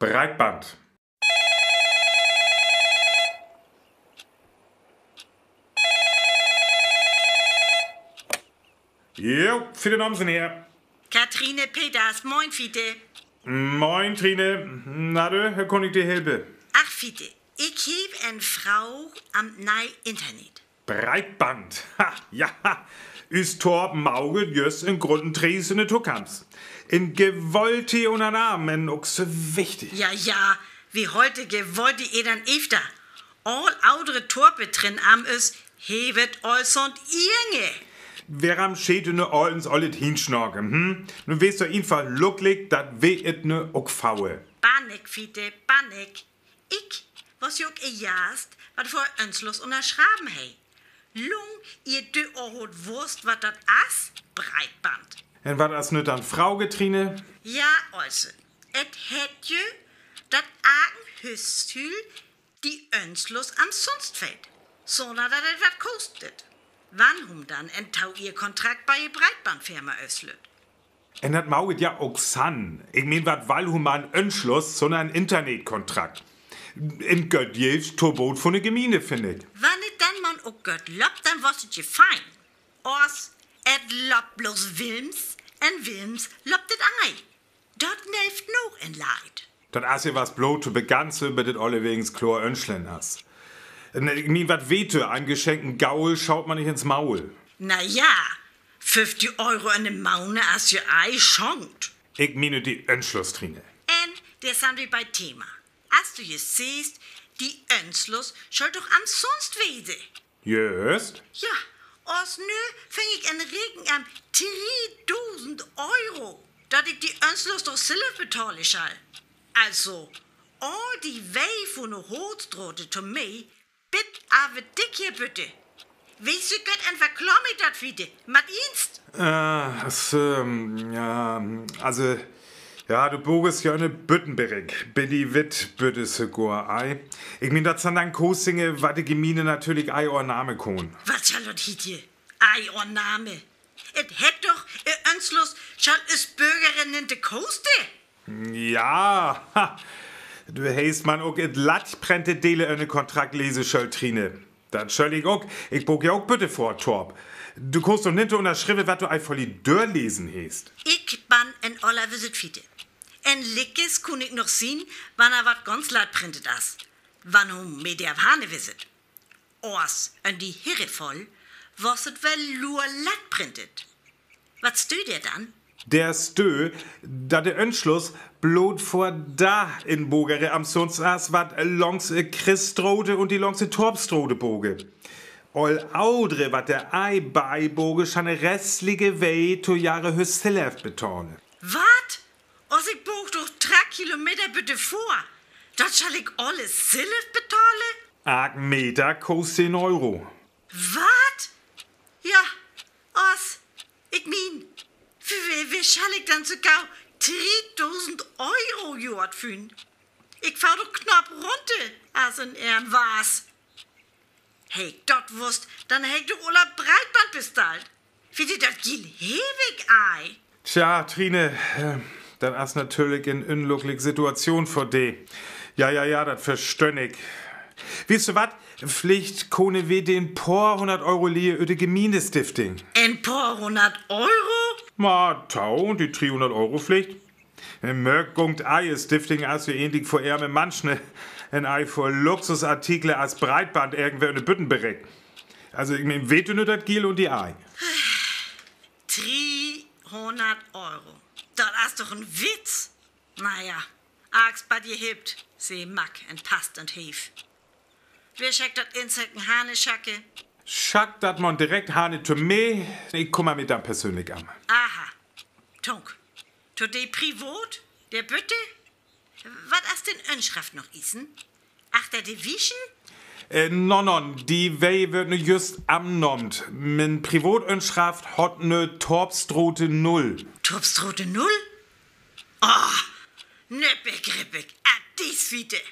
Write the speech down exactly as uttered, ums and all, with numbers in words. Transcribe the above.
Breitband. Jo, Fiete Nomsen hier. Kathrine Peters, moin, Fiete. Moin, Trine. Na du, wo kann ik di helpen? Ach, Fiete, ik heff en Fraug an 't neie Internet. Breitband. Ha, ja. Us Torp maget jüst en groten Schritt in de Tokamst. En gewaltige Unnernahmung, un ok so wichtig. Ja, ja, wi hollt gewaltig an ehr. All audre Torp drin am is, he wett all soont inge. Worüm schall nu allens all dit hensnaken, hm? Nu wees doch eenfach lükklich, dat wi et nu ok faulen. Bannig, Fiete, bannig. Ik was jo ok eest, wat vör Anschluss unnerschreven hei. Lang ier du ok wusst, wat dat is, Breitband. Un wat is nu dann Fraug, Trine? Ja, also, et hett jo, dat egen Hushoolt de Anschluss umsonst fett, sonner dat et wat kost. Wann hum dann en Tauierkontrakt bei de Breitbandfirma öslütt? Un dat maget ja ok Senn. Ik meen, wat well hum en Anschluss, sonner en Internetkontrakt? En Gott, jüst to Boot vun de Gemeinde, finn ik. Wann et dann man ok Gott löppt, dann was et jo fein. Oors, et löppt bloß Wilms, un Wilms löppt et ei. Dat nervt noch en Leid. Dat is jo wat, bloß to beganzen, bit et allewegens kloor ünschlinn is. Nee, ik meen, wat weet du, en geschenkten Gaul schaut man nich ins Maul. Na ja, föfftig Euro in de Maund is jo ei schonkt. Ik meen de Anschluss, Trine. Un dor sin wi bi't Thema. As du jo seest, de Anschluss schall doch umsonst wesen. Jüst? Ja, oors nu fang ik en Reken an driedusend Euro, dat ik de Anschluss doch sülvst betalen schall. Also, all de Wee vun de Hoofdstraat to mie, bitte, aver dick hier bitte. Weetst du, Gott, un verklaar mi dat, Fiete, mat Iernst? Äh, es, ähm, ja, also, ja, du bogst jo en Büttenberick. Bi de Witt bitte sogor, ei. Ik meen, dat sin dann Kostingen, wat de Gemeinde natürlich ei övernahmen kann. Wat schall dat hiet? Ei övernahmen? Et hett doch, äh, Anschluss schall us Börger nich kosten. Ja, ha. Du hest man ok et lettprinte Deel in de Kontrakt lesen schullt, Trine. Dat schall ik ok. Ik boog jo ok Bütten vör Torp. Du kannst doch nich unnerschrieven, wat du eifach nich dörlesen hest. Ik bün en oller Wisset, Fiete. En Liekes kunn ik noch sien, wann dor wat ganz lettprintet is. Wann hum mi dor wahne wisset. Oors, en de Herefall was et well luur lettprintet. Wat stünd dor dann? Dor stünd, dat de Anschluss bloot vör de Inbörger umsonst is, wat langs de Christstraat un de langs de Torpstraat bogen. All audre, wat dor ei bibogen, schall de restliche Wee to jehre Hüs sülvst betalen. Wat? As ik boog doch dree Kilometer Bütten vör. Dat schall ik alles sülvst betalen? Ach, Meter kost en Euro. Wat? Ja, as, ik meen, wo, wo, wo schall ik dann sogor driedusend Euro Johr finjen? Ik faal doch knapp runner as en Ernwaas. Heff ik dat wusst, dann heff ik doch al Breitband bestallt. Fiete, dat Geld heff ik ei. Tja, Trine, äh, dat is natürlich en ünglückliche Situation för di. Ja, ja, ja, dat verstünn ik. Weetst du wat? Villicht künne wi di en paar hunnert Euro liehen ut de Gemeindestiftung. En paar hunnert Euro? Ma, tau, de dreehunnert Euro villicht. Mörk gungt ei, Stiftung is jo egentlich för ärme Menschen, ne? Un ei för Luxusartikel as Breitband irgendwo in de Büttenberick. Also, ik meen, weetst du nu dat Geld un de ei? Dreehunnert Euro. Dat is doch en Witz. Na ja, Axt bit de Hipp, sä Mack un past un heef. Wer schall dat Insekten hanne schacke? Schack dat man direkt hanne to mi. Ik kümmer mi dann persönlich an. Aha. Dank. To de privat, de Bütten? Wat is denn Inschrift noch, Isen? Achter de Wieschen? Äh, no, no, de Wee wöör nu just annahmen. Mien Privatünschrift hett nu Torpstraat null. Torpstraat null? Oh, nu begripp ik. Ah, de is Fiete.